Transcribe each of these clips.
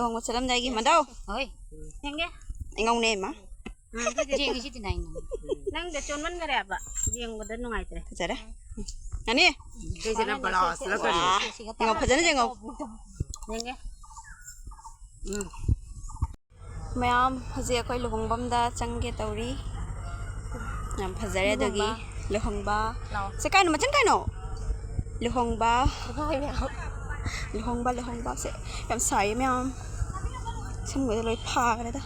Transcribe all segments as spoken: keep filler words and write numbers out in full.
ꯅꯣꯡꯃ ꯆꯠꯂꯝꯗꯥꯏꯒꯤ ꯃꯗꯧ꯫ ꯍꯣꯏ꯫ ꯌꯦꯡꯒꯦ꯫ ꯑꯩꯉꯧꯅꯦ ꯏꯃꯥ꯫ ꯎꯝ, ꯑꯗꯨꯗꯤ ꯌꯦꯡꯉꯤꯁꯤꯗꯤ ꯅꯥꯏꯅ꯫ ꯅꯪꯗ ꯆꯣꯟꯃꯟꯈꯔꯦꯕ꯫ ꯌꯦꯡꯕꯗ ꯅꯨꯡꯉꯥꯏꯇ꯭ꯔꯦ꯫ ꯐꯖꯔꯦ꯫ ꯅꯅꯦ꯫ ꯁꯤꯁꯤꯅ ꯕ꯭ꯂꯥꯎꯁ ꯅꯠꯇ꯭ꯔꯣ? ꯋꯥ꯫ ꯌꯦꯡꯉꯣ, ꯐꯖꯅ ꯌꯦꯡꯉꯣ꯫ ꯌꯦꯡꯒꯦ꯫ ꯎꯝ꯫ ꯃꯌꯥꯝ, ꯍꯧꯖꯤꯛ ꯑꯩꯈꯣꯏ ꯂꯨꯍꯣꯡꯐꯝꯗ ꯆꯪꯒꯦ ꯇꯧꯔꯤ꯫ ꯌꯥꯝ ꯐꯖꯔꯦ꯫ ꯑꯗꯨꯒꯤ ꯂꯨꯍꯣꯡꯕ꯫ ꯂꯨꯍꯣꯡꯕ꯫ ꯂꯥꯛꯑꯣ꯫ ꯁꯦ ꯀꯥꯏꯅꯣ, ꯃꯆꯟ ꯀꯥꯏꯅꯣ? ꯂꯨꯍꯣꯡꯕ꯫ ꯂꯨꯍꯣꯡꯕ, ꯂꯨꯍꯣꯡꯕꯁꯦ ꯌꯥꯝ ꯁꯥꯏꯌꯦ ꯃꯌꯥꯝ꯫ ꯁꯝꯒꯗꯣ ꯂꯣꯏ ꯐꯥꯈ꯭ꯔꯦꯗ꯫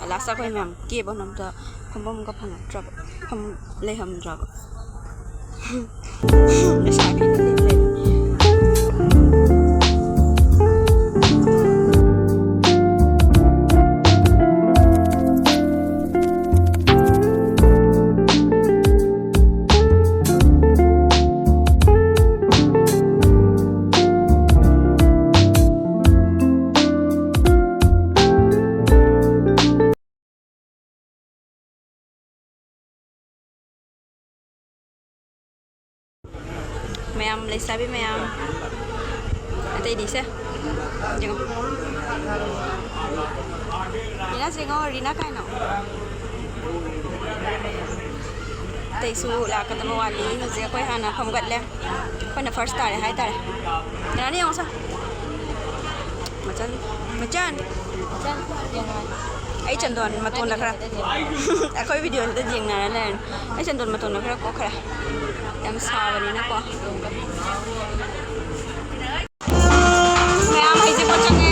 ꯂꯥꯁꯇ ꯑꯩꯈꯣꯏ ꯃꯌꯥꯝ ꯀꯦꯕ ꯍꯣꯠꯅꯕꯗ ꯐꯝꯐꯝꯒ ꯐꯪꯉꯛꯇ꯭ꯔꯕ꯫ ꯐꯝ ꯂꯩꯔꯝꯗ꯭ꯔꯕ꯫ ꯂꯩꯁꯥꯕꯤꯅ ꯂꯩ ꯂꯩ꯫ ꯃꯌꯥꯝ, ꯂꯩꯁꯥꯕꯤ ꯃꯌꯥꯝ, ꯑꯇꯩꯗꯤ ꯁꯦ ꯌꯦꯡꯉꯣ꯫ ꯔꯤꯅꯥ ꯌꯦꯡꯉꯣ, ꯔꯤꯅꯥ ꯀꯥꯏꯅꯣ? ꯑꯇꯩꯁꯨ ꯂꯥꯛꯀꯗꯕ ꯋꯥꯠꯂꯤ꯫ ꯍꯧꯖꯤꯛ ꯑꯩꯈꯣꯏ ꯍꯥꯟꯅ ꯐꯝꯒꯠꯂꯦ꯫ ꯑꯩꯈꯣꯏꯅ ꯐꯥꯔꯁ ꯇꯥꯔꯦ ꯍꯥꯏꯇꯥꯔꯦ꯫ ꯔꯤꯅꯥꯅ ꯌꯦꯡꯉꯣ ꯁꯦ꯫ ꯃꯆꯟ, ꯃꯆꯟ꯫ ꯑꯩ ꯆꯟꯗꯣꯟ ꯃꯇꯣꯟꯗ ꯈꯔ꯫ ꯑꯩꯈꯣꯏ ꯚꯤꯗꯤꯑꯣꯁꯤꯗ ꯌꯦꯡꯅꯔ ꯂꯩꯔꯅꯤ꯫ ꯑꯩ ꯆꯟꯗꯣꯟ ꯃꯇꯣꯟꯗ ꯈꯔ ꯀꯣꯛꯈ꯭ꯔꯦ꯫ ꯌꯥꯝ ꯁꯥꯕꯅꯤꯅꯀꯣ꯫ ꯃꯌꯥꯝ ꯍꯩꯖꯤꯡꯄꯣꯠ ꯆꯪꯉꯦ꯫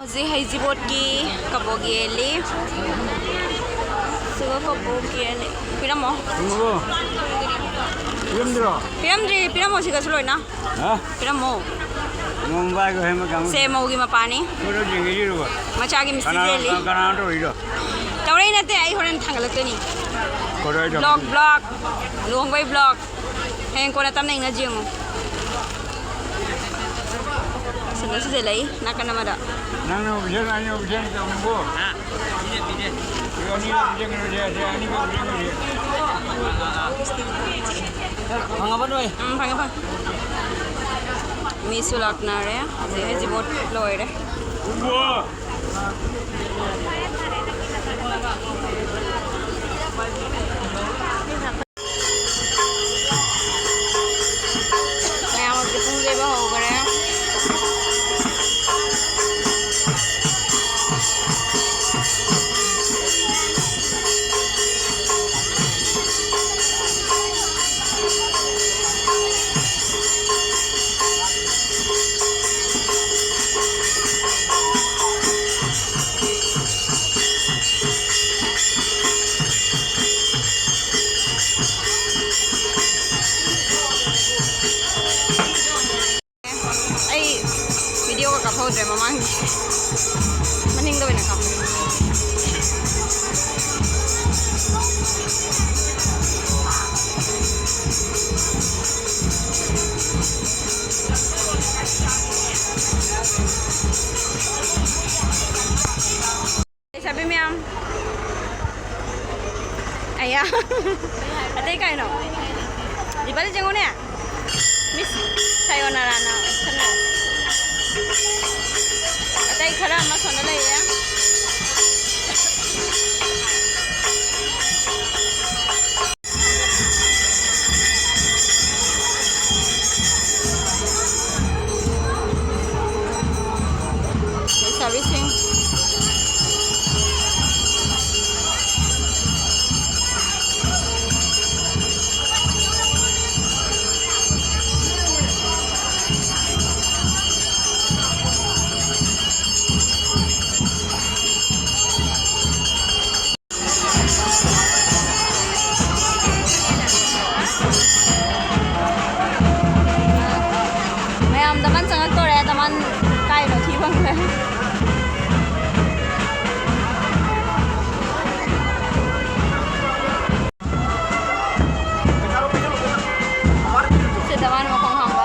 ꯍꯧꯖꯤꯛ ꯍꯩꯖꯤꯡꯄꯣꯠꯀꯤ ꯀꯕꯣꯛ ꯌꯦꯜꯂꯤ꯫ ꯑꯗꯨꯒ ꯀꯣꯄꯣꯛꯀꯤ ꯑꯅꯤ ꯄꯤꯔꯝꯃꯣ꯫ ꯊꯝꯃꯕꯣ? ꯌꯨꯝꯗ꯭ꯔꯣ? ꯄꯤꯔꯝꯗ꯭ꯔꯤ, ꯄꯤꯔꯝꯃꯣ ꯁꯤꯒꯁꯨ ꯂꯣꯏꯅ꯫ ꯍꯥ? ꯄꯤꯔꯝꯃꯣ꯫ ꯅꯣꯡꯕꯥꯏꯒ ꯍꯦꯟꯕ ꯀꯥꯡꯕꯨ꯫ ꯁꯦ ꯃꯧꯒꯤ ꯃꯄꯥꯅꯤ꯫ ꯀꯣꯏꯔꯣ ꯌꯦꯡꯒꯦ ꯌꯦꯡꯉꯨꯕ꯫ ꯃꯆꯥꯒꯤ ꯃꯤꯁꯇꯤ ꯀꯅꯥ ꯆꯦꯜꯂꯤ꯫ ꯀꯅꯥ ꯇꯧꯔꯤꯗꯣ? ꯇꯧꯔꯛꯏ ꯅꯠꯇꯦ, ꯑꯩ ꯍꯣꯔꯦꯟ ꯊꯥꯡꯒꯠꯂꯛꯇꯣꯏꯅꯤ꯫ ꯀꯣꯏꯔꯣꯏꯗꯣ? Block block. ꯂꯨꯍꯣꯡꯕꯩ ꯕ꯭ꯂꯣꯛ꯫ ꯍꯌꯦꯡ ꯀꯣꯟꯅ ꯇꯞꯅ ꯏꯪꯅꯁꯤ ꯌꯦꯡꯉꯣ꯫ ꯁꯤꯗ ꯁꯤꯗ ꯂꯩ ꯅꯥꯀꯟ ꯑꯃꯗ꯫ ꯅꯪꯅ ꯑꯣꯐꯤꯁꯦꯜ ꯑꯩꯅ ꯑꯣꯐꯤꯁꯦꯜ ꯇꯧꯅꯤꯡꯕꯣ? ꯑꯅꯤꯃꯛ ꯑꯣꯐꯤꯁꯦꯜ ꯇꯧꯅꯤꯡꯕꯣ? ꯐꯪꯉꯕ ꯅꯣꯏ? ꯎꯝ, ꯐꯪꯉꯦ, ꯐꯪꯉꯦ꯫ ꯃꯤꯁꯨ ꯂꯥꯛꯅꯔꯦ꯫ ꯍꯧꯖꯤꯛ ꯍꯧꯖꯤꯛ ꯚꯣꯠ ꯂꯣꯏꯔꯦ꯫ ꯃꯌꯥꯝ ꯍꯧꯖꯤꯛ ꯄꯨꯡ ꯌꯩꯕ ꯍꯧꯈꯔꯦ꯫ ꯑꯩ ꯚꯤꯗꯤꯑꯣꯒ ꯀꯥꯞꯍꯧꯗ꯭ꯔꯦ ꯃꯃꯥꯡꯒꯤ꯫ ꯃꯅꯤꯡꯗ ꯑꯣꯏꯅ ꯀꯥꯞꯄꯦ꯫ ꯂꯩꯁꯥꯕꯤ ꯃꯌꯥꯝ꯫ ꯑꯌꯥ꯫ ꯑꯇꯩ ꯀꯥꯏꯅꯣ? ꯗꯤꯄꯥꯂꯤ ꯌꯦꯡꯉꯨꯅꯦ꯫ ꯃꯤꯁ ꯁꯥꯌꯣꯅꯥꯔꯥꯅ ꯎꯠꯁꯟꯅꯔꯦ꯫ ꯑꯇꯩ ꯈꯔ ꯑꯃ ꯁꯣꯝꯗ ꯂꯩꯔꯦ꯫ ꯂꯩꯁꯥꯕꯤꯁꯤꯡ꯫ ꯆꯪꯉꯛꯇꯣꯔꯦ꯫ ꯗꯃꯥꯟ ꯀꯥꯏꯅꯣ ꯊꯤ ꯐꯪꯗ꯭ꯔꯦ꯫ ꯁꯤꯗ ꯃꯥꯅ ꯃꯈꯣꯡ ꯍꯥꯝꯕ꯫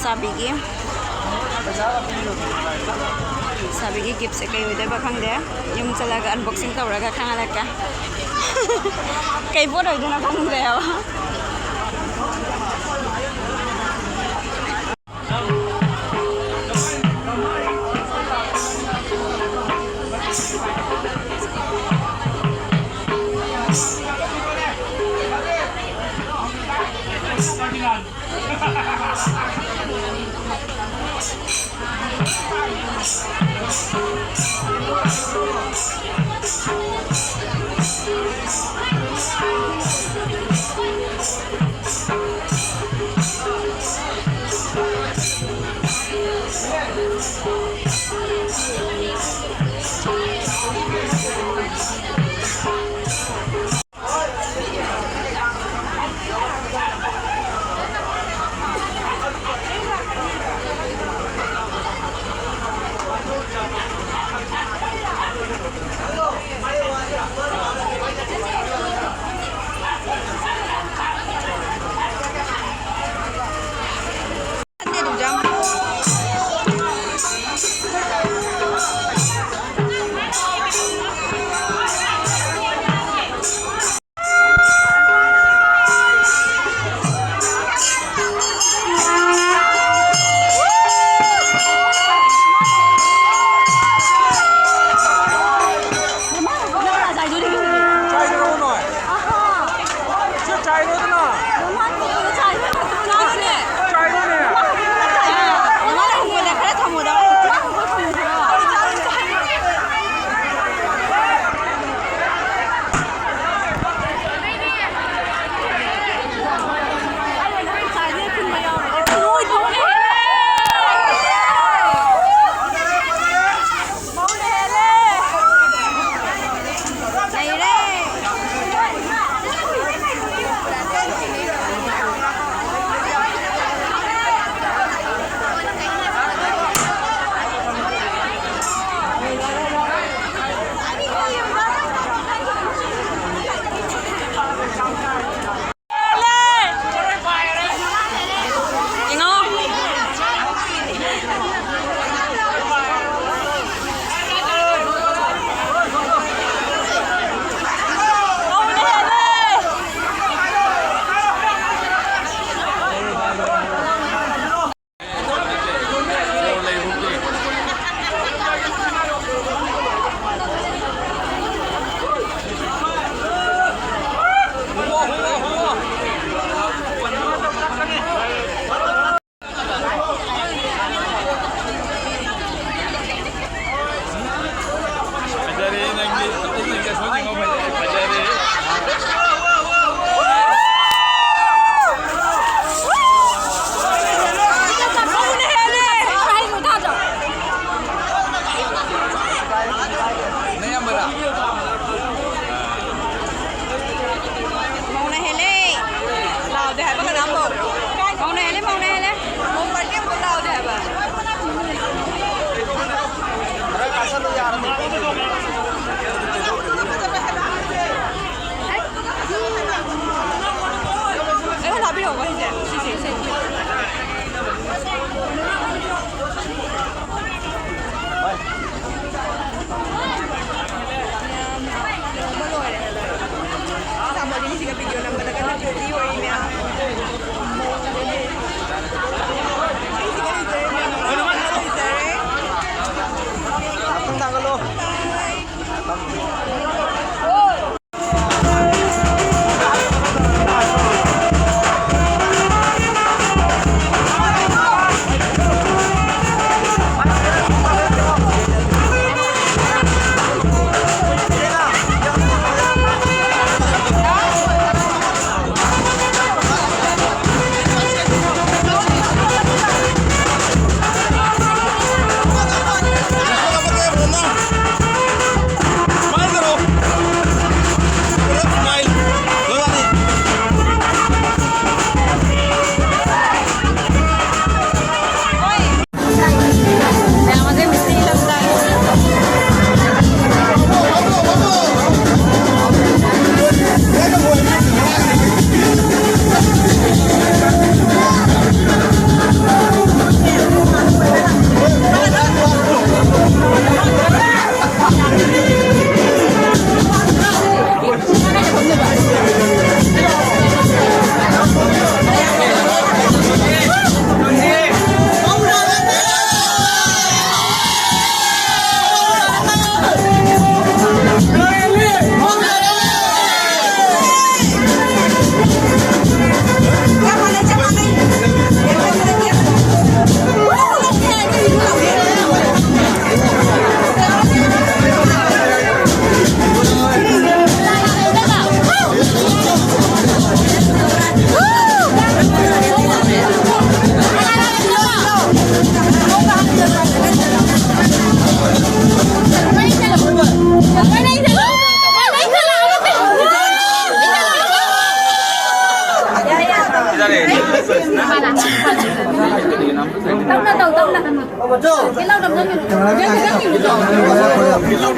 ꯁꯥꯕꯤꯒꯤ ꯁꯥꯕꯤꯒꯤ ꯒꯤꯐꯁꯦ ꯀꯩ ꯑꯣꯏꯗꯣꯏꯕ ꯈꯪꯗꯦ꯫ ꯌꯨꯝ ꯆꯠꯂꯒ ꯑꯟꯕꯣꯛꯁꯤꯡ ꯇꯧꯔꯒ ꯈꯪꯍꯜꯂꯛꯀꯦ꯫ ꯀꯩ ꯄꯣꯠ ꯑꯣꯏꯗꯣꯏꯅꯣ ꯈꯪꯗ꯭ꯔꯦ ꯍꯥꯏꯕ꯫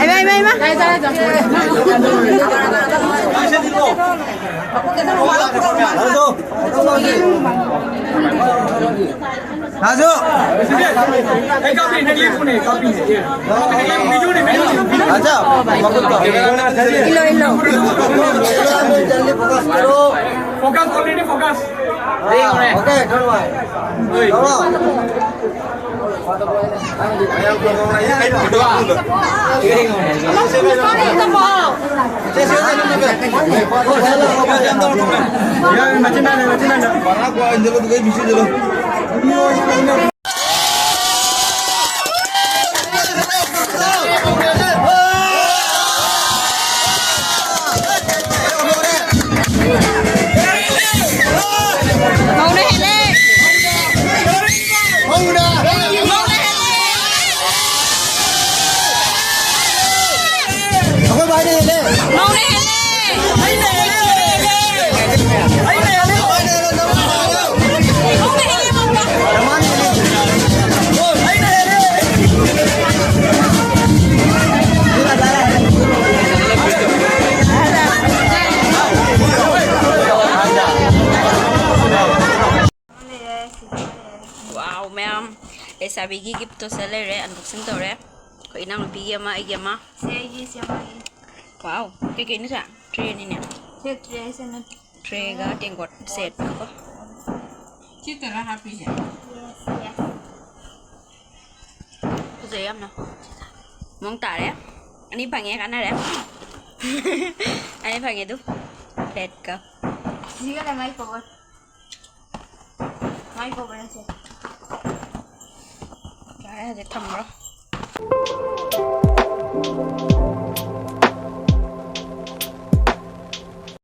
ꯏꯃꯥ, ꯏꯃꯥ, ꯏꯃꯥ꯫ ꯔꯥꯖꯨ! ꯑꯩ ꯀꯥꯞꯄꯤꯅꯦ, ꯅꯪ ꯂꯦꯞꯄꯨꯅꯦ, ꯀꯥꯞꯄꯤꯅꯦ꯫ ꯑꯦ꯫ ꯔꯥꯖꯥ, ꯃꯈꯨꯠꯇꯣ꯫ ꯏꯜꯂꯣ, ꯏꯜꯂꯣ꯫ Focus, already focus. Okay, don't worry. ꯃꯧꯅ ꯍꯦꯜꯂꯦ! ꯃꯧꯅ! ꯃꯧꯅ ꯍꯦꯜꯂꯦ! ꯑꯩꯈꯣꯏ ꯚꯥꯏꯅ ꯍꯦꯜꯂꯦ! ꯃꯧꯅ ꯍꯦꯜꯂꯦ! ꯑꯩꯅ ꯍꯦꯜꯂꯦ! ꯑꯩꯅ ꯍꯦꯜꯂꯦ! ꯃꯧꯅ ꯍꯦꯜꯂꯦ! ꯃꯧꯅ ꯍꯦꯜꯂꯦ! ꯃꯧꯅ ꯍꯦꯜꯂꯦ! ꯋꯥꯎ, ꯃꯌꯥꯝ ꯂꯩꯁꯥꯕꯤꯒꯤ ꯒꯤꯐꯇꯣ ꯁꯤꯗ ꯂꯩꯔꯦ, unboxing ꯇꯧꯔꯦ꯫ ꯑꯩꯈꯣꯏ ꯏꯅꯥꯎꯅꯨꯄꯤꯒꯤ ꯑꯃ, ꯑꯩꯒꯤ ꯑꯃ꯫ ꯁꯦ, ꯑꯩꯒꯤ, ꯁꯦ, ꯑꯃꯒꯤ꯫ ꯋꯥꯎ, ꯀꯩꯀꯩꯅꯣ ꯁꯦ? ꯇ꯭ꯔꯦꯅꯤꯅꯦ꯫ ꯁꯦ, ꯇ꯭ꯔꯦ, ꯁꯦ, ꯅꯠꯇꯦ꯫ ꯇ꯭ꯔꯦꯒ ꯇꯦꯡꯀꯣꯠ ꯁꯦꯠꯀꯀꯣ꯫ ꯁꯤ ꯇꯔꯥ ꯍꯥꯞꯄꯤꯁꯦ꯫ Yes, yes. ꯐꯖꯩ ꯌꯥꯝꯅ꯫ ꯃꯑꯣꯡ ꯇꯥꯔꯦ꯫ ꯑꯅꯤ ꯐꯪꯉꯦ, ꯀꯥꯟꯅꯔꯦ꯫ ꯑꯅꯤ ꯐꯪꯉꯦ ꯑꯗꯨ꯫ Plate ꯀ꯫ ꯁꯤꯒꯅꯦ ꯃꯥꯏ cover꯫ ꯃꯥꯏ cover ꯁꯦ꯫ ꯌꯥꯔꯦ, ꯍꯧꯖꯤꯛ ꯊꯝꯈ꯭ꯔꯣ꯫